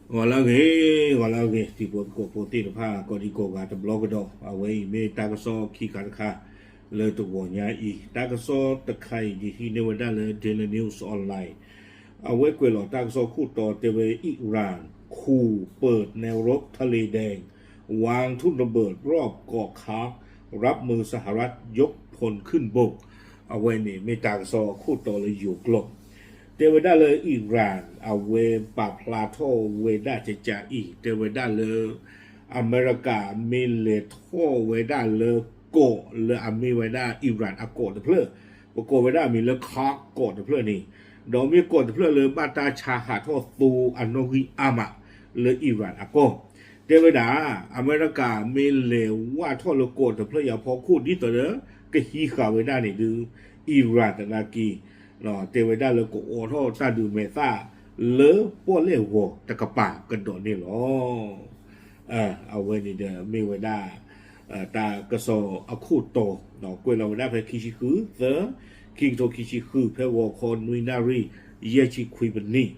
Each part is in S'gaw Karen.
ဂီၤလၢအဂ့ၤ, ဂီၤလၢအဂ့ၤ, တံၤဖိသကိးဖိသ့ၣ်တဖၣ် ကိးဒံကိးဂၤတဘျီကဒီး, အဝဲအံၤမ့ၢ်တၢ်ကစီၣ်ခံခါတခါ လၢတဂီၤညါအံၤ, တၢ်ကစီၣ်တခါအံၤ ယဟံးန့ၢ်ဝဲဒၣ်လၢ Daily News Online, အဝဲကွဲးလီၤတၢ်ကစီၣ်ခိၣ်တီတဲဝဲ Iran ขู่เปิดแนวรบทะเลแดง วางทุ่นระเบิดรอบเกาะคาร์ก รับมือสหรัฐยกพลขึ้นบก အဝဲန့ၣ်မ့ၢ်တၢ်ကစီၣ်အခိၣ်တီလၢယိၤကျိာ်, တဲဝဲဒၣ်လၢ Iran အဝဲပာ်ဖျါထီၣ်ဝဲဒၣ်ကကးအံၤ တဲဝဲဒၣ်လၢ အမဲရကၤမ့ၢ်လဲၤထီၣ်ဝဲဒၣ်လၢကီးလၢအမ့ၢ်ဝဲဒၣ် Iran အကီးတဖျၢၣ်, ပကိးဝဲဒၣ်အမံၤလၢ Kursk ကီးတဖျၢၣ်န့ၣ်, ဒီးမ့ၢ်ကီးတဖျၢၣ်လၢဘၣ်တၢ်ဆါဟးထီၣ်သိအနီၣ်ဂံၢ်အါမး လၢ Iran အကီၢ်, တဲဝဲဒၣ် အမဲရကၤမ့ၢ်လဲၤဝၢ်ထီၣ်လၢကီးတဖျၢၣ်အံၤအဖီခိၣ် ဒ်သိးဒီး ကဟံးဃာ်ဝဲဒၣ်န့ၣ်ဒုး Iran သနာ်က့ တဲဝဲဒၣ်လၢကအိးထီၣ်တၢ်ဒုးမဲာ်သၣ် လၢပီၣ်လဲၣ်ဂီၤတကပၤကဒီးန့ၣ်လီၤ. အဝဲန့ၣ်ဒီးမ့ၢ်ဝဲဒၣ် တၢ်ကစီၣ်အခိၣ်တီ, ကွဲးလီၤဝဲဒၣ်ဖဲခံဆံဃု သၢ, ခံကထိခံဆံဃု ဖဲဂီၤခီနွံနၣ်ရံၣ် ယဲၢ်ဆံခွံမံးနံး,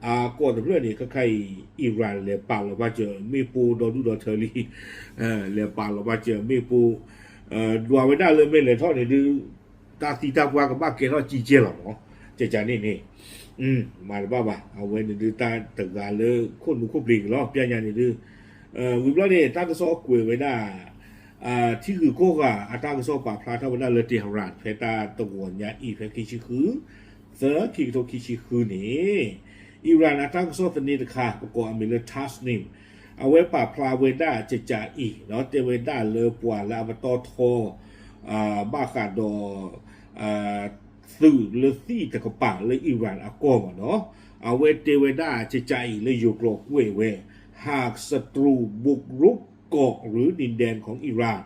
အကီးတဖျၢၣ်န့ၣ် ခဲခါအံၤ Iran လဲၤပာ်လီၤဘၣ်စၢၤမ့ၣ်ပိၢ်ဒီဒူၣ်ဒီထၢလံ, လဲၤပာ်လီၤဘၣ်စၢၤမ့ၣ်ပိၢ်, ဒွးဝဲဒၣ်လၢမ့ၢ်လဲၤထီၣ်န့ၣ်ဒုး တၢ်သံတၢ်ပှၢ်ကဘၣ်ကဲထီၣ်ကံကဲလီၤမး, ကကန့ၣ်န့ၣ် မၤတဘၣ်ဘၣ်, အဝဲန့ၣ်ဒုးတၢ်တဂၤလၢခိၣ်နူာ်ခိၣ်ပျံၤက့ၤလီၤ ပျဲညါန့ၣ်ဒုး, ဝံၤဘျီန့ၣ် တၢ်ကစီၣ်ကွဲးဝဲဒၣ် ထံဂုၤကီၢ်ဂၤအတၢ်ကစီၣ်ပာ်ဖျါထီၣ်ဝဲဒၣ်လၢ Tehran ဖဲတၢ်တဂီၤညါအံၤ ဖဲခံဆံဃု သၢ ခံကထိခံဆံဃုန့ၣ်, Iran အတၢ်ကစီၣ်သန့တခါ ပကိးအမံၤလၢ Tasnim အဝဲပာ်ဖျါဝဲဒၣ်ကကးအံၤ တဲဝဲဒၣ်လၢပှၤလၢအပတီၢ်ထီ ဘၣ်ဃးဒီး သုးလၢသံၣ်တကပၤလၢ Iran အကီၢ်မးနီၤ, အဝဲတဲဝဲဒၣ်ကကးအံၤလၢယိၤကျိာ်ကွဲးဝဲ หากศัตรูบุกรุกเกาะหรือดินแดนของอิหร่าน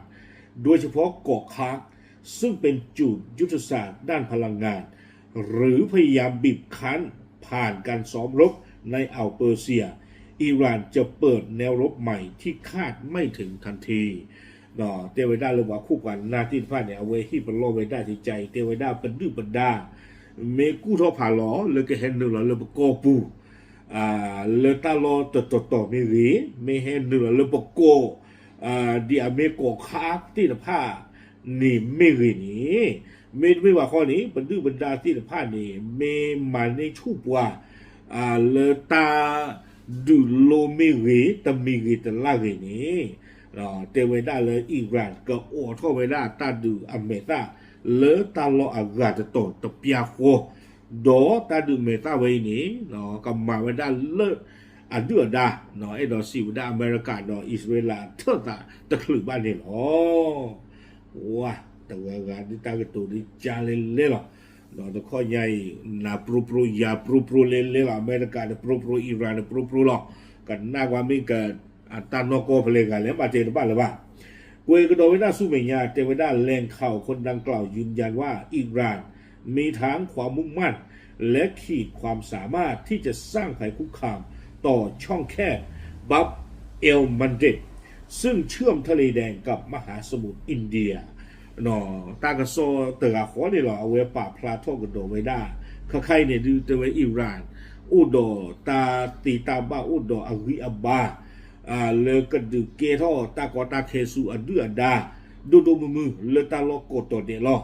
โดยเฉพาะเกาะคาร์ก ซึ่งเป็นจุดยุทธศาสตร์ด้านพลังงาน หรือพยายามบีบคั้นผ่านการซ้อมรบในอ่าวเปอร์เซีย อิหร่านจะเปิดแนวรบใหม่ที่คาดไม่ถึงทันที တဲဝဲဒၣ်လၢပှၤခိၣ်ပှၤနၢ်သ့ၣ်တဖၣ်န့ၣ် အဝဲဟ့ၣ်ပလီၢ်ဝဲဒၣ်ကကးအံၤ တဲဝဲဒၣ်ပဒုၣ်ပဒါ မ့ၢ်ကူၣ်ထီၣ်ဖးလီၤ လၢကဟဲနုာ်လီၤလၢပကီၢ်ပူၤ လၢတၢ်လီၢ်တတီၤတီၤမ့ၢ်ဂ့ၤ, မ့ၢ်ဟဲနုာ်လီၤလၢပကီၢ် ဒ်အမ့ၢ်ကီၢ်ခါသ့ၣ်တဖၣ်န့ၣ်မ့ၢ်ဂ့ၤန့ၣ်, မ့တမ့ၢ်ဘၣ်ဃီန့ၣ် ပဒုၣ်ပဒါသ့ၣ်တဖၣ်န့ၣ် မ့ၢ်မၤန့ၢ်ဆူၣ်ပှၤ လၢတၢ်ဒုးလိမ့ၢ်ဂ့ၤ, တမံၤဂ့ၤတလၢ်ဂ့ၤန့ၣ်, တဲဝဲဒၣ်လၢ Iran ကအိးထီၣ်ဝဲဒၣ်တၢ်ဒုးအမဲာ်သၣ် လၢတၢ်လီၢ်အဂၤတတီၤတပျၢ်ဃီ, ဒီးတၢ်ဒုးမဲာ်သၣ်ဝဲအံၤန့ၣ် ကမၤဝဲဒၣ်လၢအဒုၣ်အဒါ, အဲၣ်ဒိးစံးဝဲဒၣ်အမဲရကၤဒီးအံၣ်စရ့လးထၢၣ်သးတချုးဘၣ်န့ၣ်လီၤ. ဝါ, တဂၤဂၤဒ်တၢ်ကတိၤဒ်ကၢ်လဲလဲလီၤ. ဒီးတခီညါအံၤ နၤပြိပြိယၤပြိပြိလဲလဲလီၤ, အမဲရကၤဒီးပြိပြိ, အံၣ်ရၣ်ဒီးပြိပြိလီၤ. ကနၣ်ကွၢ်မ့ၢ်က အတၢ်နီၢ်ကီၢ်ဖဲလဲၣ်ဂၤလဲၣ် ဘၣ်တဲတဘၣ်လၢၤဘၣ်. ကွဲးကဒီးဝဲဒၣ်ဆူမဲာ်ညါ တဲဝဲဒၣ် แหล่งข่าวคนดังกล่าวยืนยันว่า อิหร่าน มีทั้งความมุ่งมั่น และขีดความสามารถที่จะสร้างภัยคุกคาม ต่อช่องแคบ Bab el Mandeb ซึ่งเชื่อมทะเลแดงกับมหาสมุทรอินเดีย တၢ်ကစီၣ်တဂၤဃီန့ၣ်လီၤ. အဝဲပာ်ဖျါထီၣ်ကဒီးဝဲဒၣ် ခဲခါအံၤန့ၣ်ဒုး တဲဝဲ Iran အိၣ်ဒီးတၢ်သ့တၢ်ဘၣ် အိၣ်ဒီးအဂံၢ်အဘါ လၢကဒုးကဲထီၣ်တၢ်ကီတၢ်ခဲဆူအဒုၣ်အဒါ ဒိၣ်ဒိၣ်မုၢ်မုၢ် လၢတၢ်လီၢ်ကိးတီၤဒဲးလီၤ.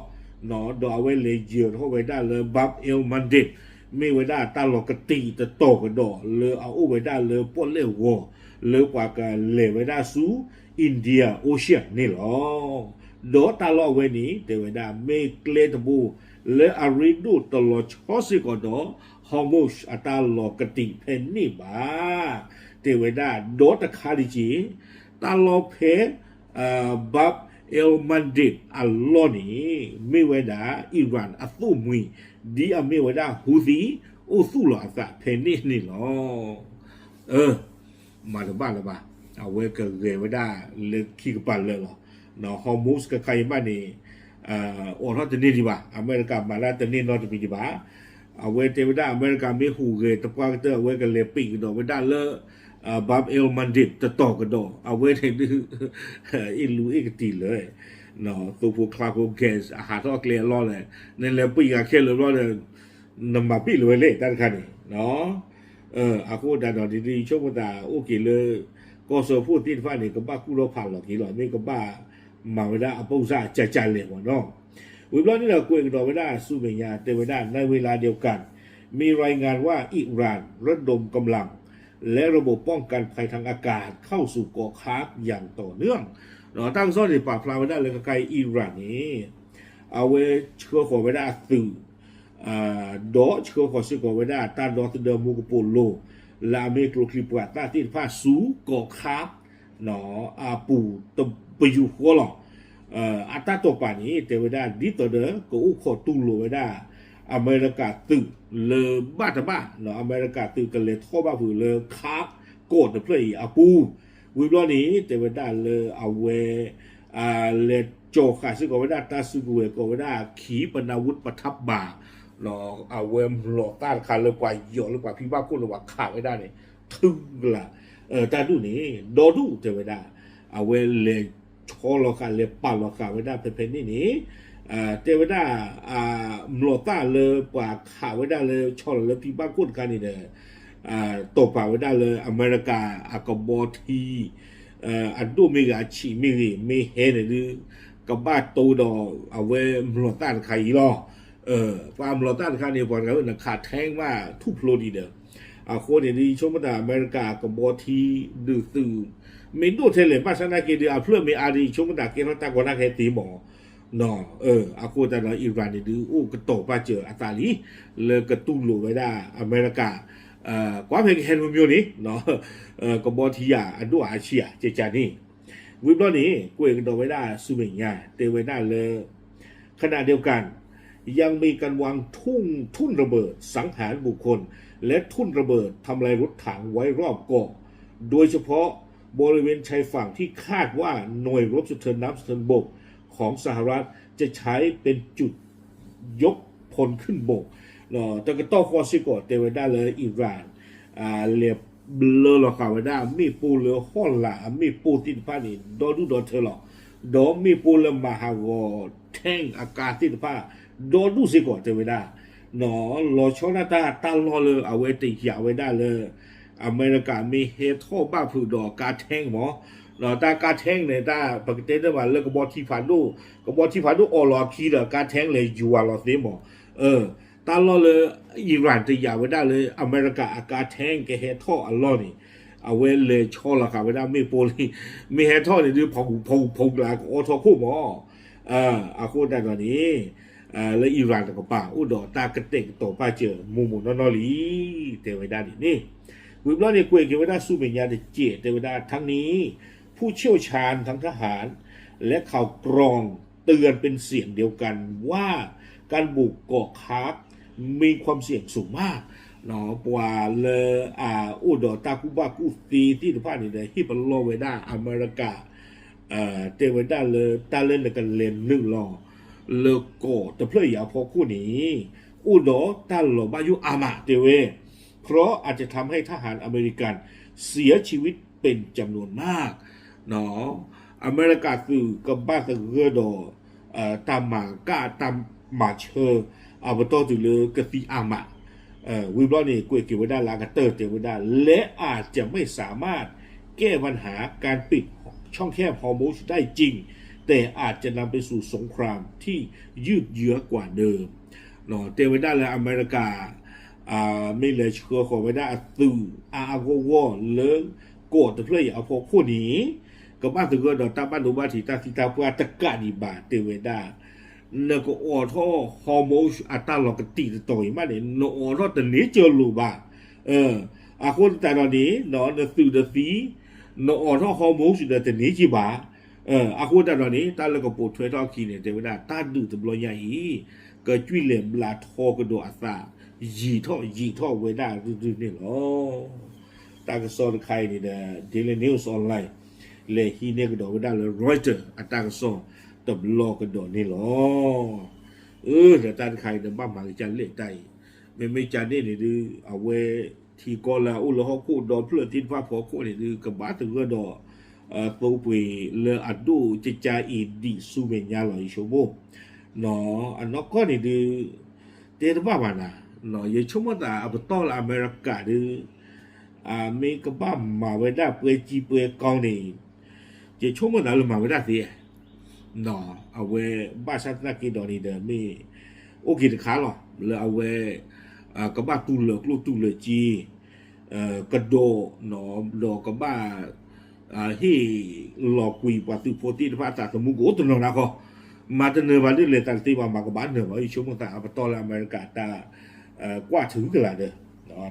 ဒီးအဝဲလဲၤယၢၤထီၣ်ဝဲဒၣ်လၢ Bab el Mandeb မ့ၢ်ဝဲဒၣ်တၢ်လီၢ်ကတံာ်တတီၤကဒီး လၢအအိၣ်ဝဲဒၣ်လၢပီၣ်လဲၣ်ဂီၤ လၢပှၤကလဲၤဝဲဒၣ်ဆူ India Ocean န့ၣ်လီၤ. ဒီးတၢ်လီၢ်အဝဲန့ၣ် တဲဝဲဒၣ် မ့ၢ်ကျဲတဘိ လၢအရ့ဒိၣ်တလီၤဆီစ့ၢ်ကီးဒီး Hormuz အတၢ်လီၢ်ကတံာ်ဖဲန့ၣ်ဘၣ်. တဲဝဲဒၣ် ဒီးတခါဒံးက့ၤ တၢ်လီၢ်ဖဲ Bab el Mandeb အလီၢ်န့ၣ် မ့ၢ်ဝဲဒၣ် Iran အသိၣ်မှံၤ ဒ်အမ့ၢ်ဝဲဒၣ် Houthi အိၣ်သူၣ်လီၤအသးဖဲန့ၣ်န့ၣ်လီၤ. မၤတဘၣ်လၢၤဘၣ်. အဝဲကဂဲၤဝဲဒၣ်လၢခံကပၤလၢာ်လီၤ. Hormuz ကခါအံၤဘၣ်န့ၣ် အိးထီၣ်တန့ၢ်ဒံးဘၣ်. အမဲရကၤမၤတၢ်တန့ၢ်နီတမံၤဒံးဘၣ်. အဝဲတဲဝဲဒၣ် အမဲရကၤမ့ၢ်ဟူးဂဲၤတပှၢ်ကတၢၢ် အဝဲကလဲၤပံးကဒီးဝဲဒၣ်လၢ Bab el Mandeb တတီၤကဒီး အဝဲန့ၣ်ဒုး အ့ၣ်လူအ့ၣ်ကတံာ်လၢာ် သိဖိချါဖိ gas အဟးထီၣ်ကျဲအလီၢ်လဲၣ် နလဲၤပံးဂၤခဲလၢာ်ဘျီဒီး နမၤပံးလၢၤဝဲလဲၣ် တၢ်တခါန့ၣ် အဃိသတးဒီးန့ၣ်ဒုး ယဆိကမိၣ်သးအိၣ်က့ၤလၢ ကီၢ်စၢဖှိၣ်သ့ၣ်တဖၣ်န့ၣ် ကဘၣ်ကူၣ်ထီၣ်ဖးလီၤက့ၤလီၤ, မ့ၢ်ကဘၣ်မၤဝဲဒၣ်အပူစၢ်ကၢ်ကၢ်လဲၣ်မ့ၢ်နီၤ. ဝံၤဘျီန့ၣ်ဒီး ကွဲးကဒီးဝဲဒၣ်ဆူမဲာ်ညါ တဲဝဲဒၣ် ในเวลาเดียวกัน มีรายงานว่าอิหร่านระดมกำลัง และระบบป้องกันภัยทางอากาศเข้าสู่เกาะคาร์กอย่างต่อเนื่อง တၢ်ကစီၣ်န့ၣ် ပာ်ဖျါဝဲဒၣ်လၢခဲခါအံၤ အံရၣ်န့ၣ် အဝဲဆှၢဃီၤဝဲဒၣ်အသုး ဒီးဆှၢဃီၤစ့ၢ်ကီးဝဲဒၣ်တၢ်ဒီသဒၢမူကပိာ်လိၤ လၢအမ့ၢ်ကျိချံမျိာ်သၣ်သ့ၣ်တဖၣ်ဆူကီၢ်ခါ အပူၤတပယူာ်ဃီလီၤ. အတၢ်တိာ်ပာ်န့ၣ် တဲဝဲဒၣ် ဒ်သိးဒီးကအိၣ်ခိးတူၢ်လိာ်ဝဲဒၣ် အမဲရကၤသုးလၢဘၣ်တဘၣ် အမဲရကၤသုးကလဲၤထီၣ်ဘၣ်ဖုးလၢခါကီၢ်တဖျၢၣ်အံၤအပူၤ ဝံၤဘျီန့ၣ် တဲဝဲဒၣ်လၢအဝဲ လဲၤကၠီၤဃာ်စ့ၢ်ကီးဝဲဒၣ်တၢ်စုကဝဲၤကိးဝဲဒၣ် ขีปนาวุธประทับบาร์ အဝဲမျိာ်သၣ်တခါလၢပှၤယီၤလၢပှၤဖံးဘၣ် ခိၣ်လၢပှၤခးဝဲဒၣ်န့ၣ် ထုကလး တၢ်ဒူၣ်န့ၣ် ဒီဒူၣ်တဲဝဲဒၣ် အဝဲလဲၤဆီလီၤဃာ် လဲၤပာ်လီၤဃာ်ဝဲဒၣ်ဖဲဖဲန့ၣ်န့ၣ် တဲဝဲဒၣ် မျိာ်သၣ်လၢပှၤခးဝဲဒၣ်လၢဆီလီၤလၢဖံးဘၣ်ခိၣ်တခါန့ၣ်ဒီး တိာ်ပာ်ဝဲဒၣ်လၢအမဲရကၤအကဘီထံ အဒိၣ်မ့ၢ်ဂ့ၤအဆံးမ့ၢ်ဂ့ၤ မ့ၢ်ဟဲန့ၣ်ဒုး ကဘၣ်တိဒီးအဝဲမျိာ်သၣ်တခါအံၤလီၤ. ပှၤမျိာ်သၣ်တခါန့ၣ် ပှၤတဂၤန့ၣ်ခး tank ဘၣ်ထူၣ်ဖျိဒံးဒီး အဃိန့ၣ်ဒုး ယဆိကမိၣ်တၢ်အမဲရကၤကဘီထံဒုးသုး မ့ၢ်ဒိၣ်ထဲလဲၣ် ဘၣ်ဆၣ်သနာ်က့ဒုး အဖျၢၣ်မ့ၢ်အါဒုး ယဆိကမိၣ်တၢ်ကဲထီၣ်တၢ်ကီတၢ်ခဲသ့မး အဃိသတးဒီး အံရၣ်န့ၣ်ဒုး အိၣ်ကတီၤပာ်စၢၤအသးလံ လၢကတူၢ်လိာ်ဝဲဒၣ်အမဲရကၤ ကွၢ်ဖဲကဟဲတမံၤမံၤန့ၣ် ကဘီထံယၤအဒိၣ်အါဆံးယၤ ကကန့ၣ် ဝံၤဘျီန့ၣ် ကွဲးကဒီးဝဲဒၣ်ဆူမဲာ်ညါ တဲဝဲဒၣ်လၢ ขณะเดียวกัน ยังมีการวางทุ่นทุ่นระเบิดสังหารบุคคล และทุ่นระเบิดทำลายรถถังไว้รอบเกาะ โดยเฉพาะบริเวณชายฝั่งที่คาดว่าหน่วยรบสะเทือนน้ำสะเทือนบกของสหรัฐจะใช้เป็นจุดยกพลขึ้นบก တကတီၢ်ဃီစ့ၢ်ကီးတဲဝဲဒၣ်လၢအံရၣ် လဲၤဘျၢလီၤဃာ်ဝဲဒၣ်မ့ၣ်ပိၢ်လၢဟီၣ်လာ်အမ့ၣ်ပိၢ်သ့ၣ်တဖၣ်န့ၣ် ဒီဒူၣ်ဒီထၢလီၤ. ဒီးမ့ၣ်ပိၢ်လၢမၤဟးဂီၤ tank အကါသ့ၣ်တဖၣ် ဒီဒူၣ်စ့ၢ်ကီးတဲဝဲဒၣ် လီၤဆီဒၣ်တၢ်တၢ်လီၢ်လၢအဝဲတယာ်ဝဲဒၣ်လၢ အမဲရကၤမ့ၢ်ဟဲထီၣ်ဘၣ်ဖုးဒီးကါ tank မး တၢ်ကါ tank န့ၣ် တၢ်ပကတဲန့ၢ်ဘၣ်လၢကဘီထံဖးဒိၣ် ကဘီထံဖးဒိၣ်အီၣ်လီၤအခံဒီးကါ tank လဲၤယွၤလီၤသ့မး တၢ်လီၢ်လၢ အံရၣ်တယာ်ဝဲဒၣ်လၢအမဲရကၤအကါ tank ကဟဲထီၣ်အလီၢ်န့ၣ် အဝဲလဲၤဆီလီၤဃာ်ဝဲဒၣ်မ့ၣ်ပိၢ်လံ မ့ၢ်ဟဲထီၣ်န့ၣ်ဒုး ဖီကဖီကဖီကလးကအီထီၣ်ခိၣ်မး အဃိသတးဒီးန့ၣ် လၢအံရၣ်တကပၤ အိၣ်ဒီးတၢ်ကတဲာ်ကတီၤပာ်စၢၤမိၢ်မိၢ်နီၢ်နီၢ်လံ တဲဝဲဒၣ်န့ၣ်န့ၣ် ဝံၤဘျီန့ၣ် ကွဲးက့ၤဝဲဒၣ်ဆူမဲာ်ညါတစဲး တဲဝဲဒၣ် ทั้งนี้ ผู้เชี่ยวชาญทั้งทหารและข่าวกรองเตือนเป็นเสียงเดียวกันว่า การบุกเกาะคาร์กมีความเสี่ยงสูงมาก ပှၤလၢအအိၣ်ဒီးတၢ်ကူၣ်ဘၣ်ကူၣ်သ့သ့ၣ်တဖၣ်န့ၣ်ဒီး ဟ့ၣ်ပလီၢ်ဝဲဒၣ်အမဲရကၤ တဲဝဲဒၣ်လၢတၢ်လၢနကလဲၤနုာ်လီၤ လၢကီၢ်တဖျၢၣ်အံၤအဖီခိၣ်န့ၣ် အိၣ်ဒီးတၢ်လီၤဘၣ်ယိၣ်အါမး တဲဝဲ เพราะอาจจะทำให้ทหารอเมริกันเสียชีวิตเป็นจำนวนมาก အမဲရကၤသုးကဘၣ်သဂၢၢ်ဒီး တၢ်မၤကၣ်တၢ်မၤဆၢ အပတီၢ်တုၤလၢကသံအါမး ဝံၤဘျီန့ၣ် ကွဲးက့ၤဝဲဒၣ်လၢအကတၢၢ်တဲဝဲဒၣ် และอาจจะไม่สามารถแก้ปัญหาการปิดช่องแคบฮอร์มุซได้จริง แต่อาจจะนำไปสู่สงครามที่ยืดเยื้อกว่าเดิม တဲဝဲဒၣ်လၢအမဲရကၤ မ့ၢ်လဲၤဆှၢဃီၤဝဲဒၣ်အသုးအါအါဂီၢ်ဂီၢ်လၢကီၢ်တဖျၢၣ်အံၤအဖီခိၣ်န့ၣ် ကဘၣ်သဂၢၢ်ဒီးတၢ်ဘၣ်ဒိဘၣ်ထံးတၢ်သံတၢ်ပှၢ်တကးဒံးဘၣ် တဲဝဲဒၣ် နကအိးထီၣ် Hormuz အတၢ်လီၤကတံာ်တတီၤအံၤမးန့ၣ် နအိးထီၣ်တန့ၢ်ကၢၤလိာ်ဘၣ် အဃိသတးဒီးန့ၣ် နသုးတသံ နအိးထီၣ် Hormuz ဒီးတန့ၢ်ကၢၤဘၣ် အဃိသတးဒီးန့ၣ် တၢ်လၢကပိာ်ထွဲထီၣ်အခံန့ၣ် တဲဝဲဒၣ် တၢ်ဒုးတဘျီညါအံၤ ကကွံာ်လဲၤဘျးထီကဒီးအသး ယံာ်ထီၣ်ယံာ်ထီၣ်ဝဲဒၣ် ရုၢ်ရုၢ်န့ၣ်လီၤ. တၢ်ကစီၣ်တခါအံၤန့ၣ်ဒီး Daily News Online လဲၤဟံးန့ၢ်ကဒီးဝဲဒၣ်လၢ Reuters အတၢ်ကစီၣ်တဘျီကဒီးန့ၣ်လီၤ. အၢ ဒီးတၢ်တခါအံၤဒီး ဘၣ်မၤကစၢ်လဲၣ်တၢ်အံၤ မ့မ့ၢ်ကန့ၣ်န့ၣ်ဒုး အဝဲ ထံကီၢ်လၢအအိၣ်လၢဟီၣ်ခိၣ်ဒီဖျၢၣ်သ့ၣ်တဖၣ်ဖီခိၣ်န့ၣ်ဒုး ကဘၣ်သဂၢၢ်ဒီး သိပှ့ၤလၢအဒိၣ်ကကါအံၤဒံးဆူမဲာ်ညါလီၤ ယဆိကမိၣ် အနီၢ်ကီၢ်န့ၣ်ဒုး တဲတဘၣ်ဘၣ်နၤ ယဆိကမိၣ်သးအပတီၢ်လၢအမဲရကၤဒုး မ့ၢ်ကဘၣ်မၤဝဲဒၣ်ပှဲၤကံပှဲၤကီန့ၣ် ယဆိကမိၣ်သးလၢမၤဝဲဒၣ်သ့ အဝဲဘၣ်ဆၣ်သနာ်က့ဒီးန့ၣ်ဒီး မ့ၢ်အိၣ်က့ၤတခါလီၤ လၢအဝဲ ကဘၣ်တူၢ်လိာ်ကျိၣ်တူၢ်လိာ်စ့ ကဒီး ဒီးကဘၣ် ဟ့ၣ်လီၤကွံာ်ပှၤသုးဖိသ့ၣ်တဖၣ်အသးသမူကအိၣ်တနီၤနၤဃီ, မၤတနၢၤဘၣ်ဒ်လဲၣ်သးတသ့ဘၣ် မၤကဘၣ်နၢၤဘၣ် ယဆိကမိၣ်သးအပတီၢ်လၢအမဲရကၤတၢ် ကွၢ်ထုကလာ်ဒီး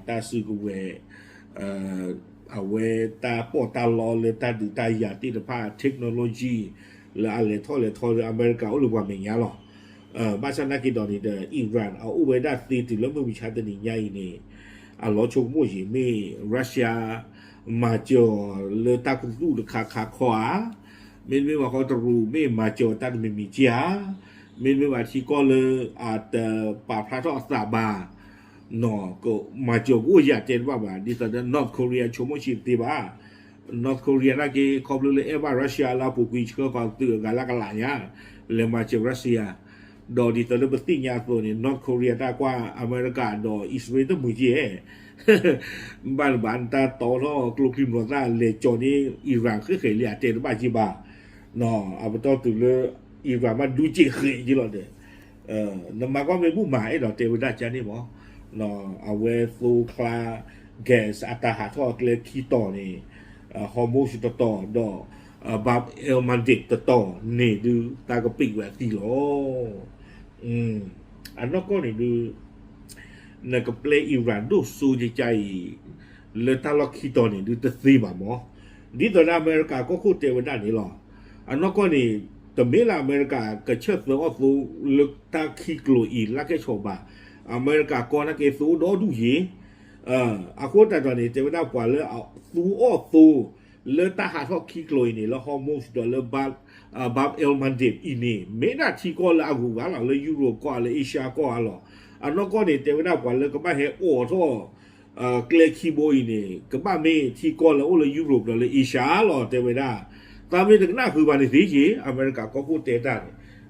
တၢ်စုကဝဲၤ အဝဲတၢ်ပီးတၢ်လီလၢတၢ်ဒုးတၢ်ယၤသ့ၣ်တဖၣ် technology လၢအလဲၤထီၣ်လဲၤထီလၢအမဲရကၤအိၣ်လၢပှၤမဲာ်ညါလီၤ. ဘၣ်ဆၣ်သနာ်က့ဒီးန့ၣ်ဒီး Iran အအိၣ်ဝဲဒၣ်သ့တုၤလၢမုၢ်မဆါတနံၤညါအံၤန့ၣ် အလီၤဆိကမိၣ်ယံၤ မ့ၢ် Russia မၤစၢၤအီၤလၢတၢ်ကသူၣ်တခါခါခီဧါ, မ့တမ့ၢ်ဘၣ်ဃီတရူး မ့ၢ်မၤစၢၤအီၤတၢ်တမံၤမံၤက့ဧါ, မ့တမ့ၢ်ဘၣ်ထံကီၢ်လၢအတပာ်ဖျါထီၣ်အသးဘၣ် ကမၤစၢၤကအိၣ်ယၤတဲတဘၣ်ဘၣ် ဒ်သိးဒီး North Korea ဆိကမိၣ်ဆံးတသ့ဘၣ်. North Korea နာ်က့ ခီဖျိလၢအဲၣ်ဘၣ် Russia လၢအပူၤကွံာ်ဆှၢဃီၤသုးအဂၤလၢကလးညါ လဲၤမၤစၢၤ Russia ဒီးဒ်သိးလၢပသ့ၣ်ညါအသိးန့ၣ် North Korea တၢ်ကွၢ်အမဲရကၤဒီးအံၣ်စရ့လးတမုာ်က့ဧါ ဘၣ်တဘၣ်နတၢ်တီထီၣ်ကျိချံမျိာ်သၣ်လဲၤကၠီၤန့ၢ် Iran ဃဲဃဲလံအတဲတဘၣ်က့ဘၣ်. အပတီၢ်တုၤလၢ Iran ဘၣ်ဒူက့ဃဲက့လီၤဒီး နမၤကွၢ်မ့ၢ်ဘူၣ်မး အဲၣ်ဒိးတဲဝဲဒၣ်ကန့ၣ်မး အဝဲသိချါ gas အတၢ်ဟးထီၣ်အကျဲခံတီၤန့ၣ် Hormuz တတီၤ ဒီး Bab el Mandeb တတီၤန့ၣ်ဒုး တၢ်ကပံာ်ဝဲအသံလီၤ. အနီၢ်ကီၢ်န့ၣ်ဒုး နကပျဲ Iran ဒိၣ်စိကကါအံၤ လၢတၢ်လီၢ်ခံတီၤန့ၣ်ဒုးတသ့ဘၣ်မး ဒ်သိးဒီးအမဲရကၤကီၢ်ခိၣ်တဲဝဲဒၣ်န့ၣ်လီၤ. အနီၢ်ကီၢ်န့ၣ် တမ့ၢ်လၢအမဲရကၤကဆၢၣ်သၢအီၣ်သိလၢတၢ်ခံကျိၤအံၤလၢကဲဆိးဘၣ်. အမဲရကၤကီၢ်နာ်က့သိအိၣ်ဒီဒူၣ်ယံၤ အဃိသတးဒီးန့ၣ် တဲဝဲဒၣ်ပှၤလၢသူအီၣ်သိ လၢတၢ်ဟးထီၣ်ခံကျိၤအံၤန့ၣ် လၢ Hormuz ဒီးလၢ Bab el Mandeb အံၤန့ၣ် မ့ၢ်ဒၣ်ထံကီၢ်လၢအဂုၤအဂၤလီၤ လၢ Europe ကီၢ်ဧါ လၢ Asia ကီၢ်ဧါလီၤ. အနီၢ်ကီၢ်န့ၣ် တဲဝဲဒၣ်ပှၤလၢကဘၣ်ဟဲအိးထီၣ် ကျဲခံဘိအံၤန့ၣ် ကဘၣ်မ့ၢ်ထံကီၢ်လၢအိၣ်လၢ Europe ဒီးလၢ Asia လီၤ တဲဝဲဒၣ်. သးမ့ၢ်တကနၣ်ဃုာ်ဘၣ်န့ၣ်သ့က့ အမဲရကၤကီၢ်ခိၣ်တဲတၢ်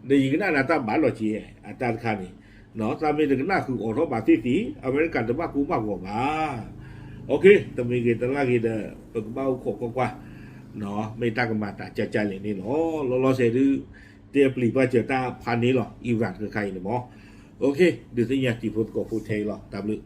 န့ၣ် ဒီးယကနၣ်နၤတၢ်ဘၣ်လီၤက့ အတၢ်တခါန့ၣ် သးမ့ၢ်တကနၣ်ဃုာ်အိးထီၣ်ဘၣ်သ့ၣ်သ့ၣ် အမဲရကၤတဘၣ်ကိၢ်ဘၣ်ဂီၤဘၣ်. တမ့ၢ်ဂ့ၤတလၢ်ဂ့ၤဒီး ပကဘၣ်အိၣ်ခိးကွၢ်ကွၢ် မ့ၢ်တၢ်ကမၤသးကၢ်ကၢ်လဲၣ်န့ၣ်လီၤ. လီၤလီၤဆဲးဒုး တဲပျံၤပာ်စၢၤတၢ်ဖးန့ၣ်လီၤ Iran တခါအံၤန့ၣ်မး. ဒုးသ့ၣ်ညါတံၤဖိသကိးဖိထဲအံၤလီၤ တၢ်ဘျုး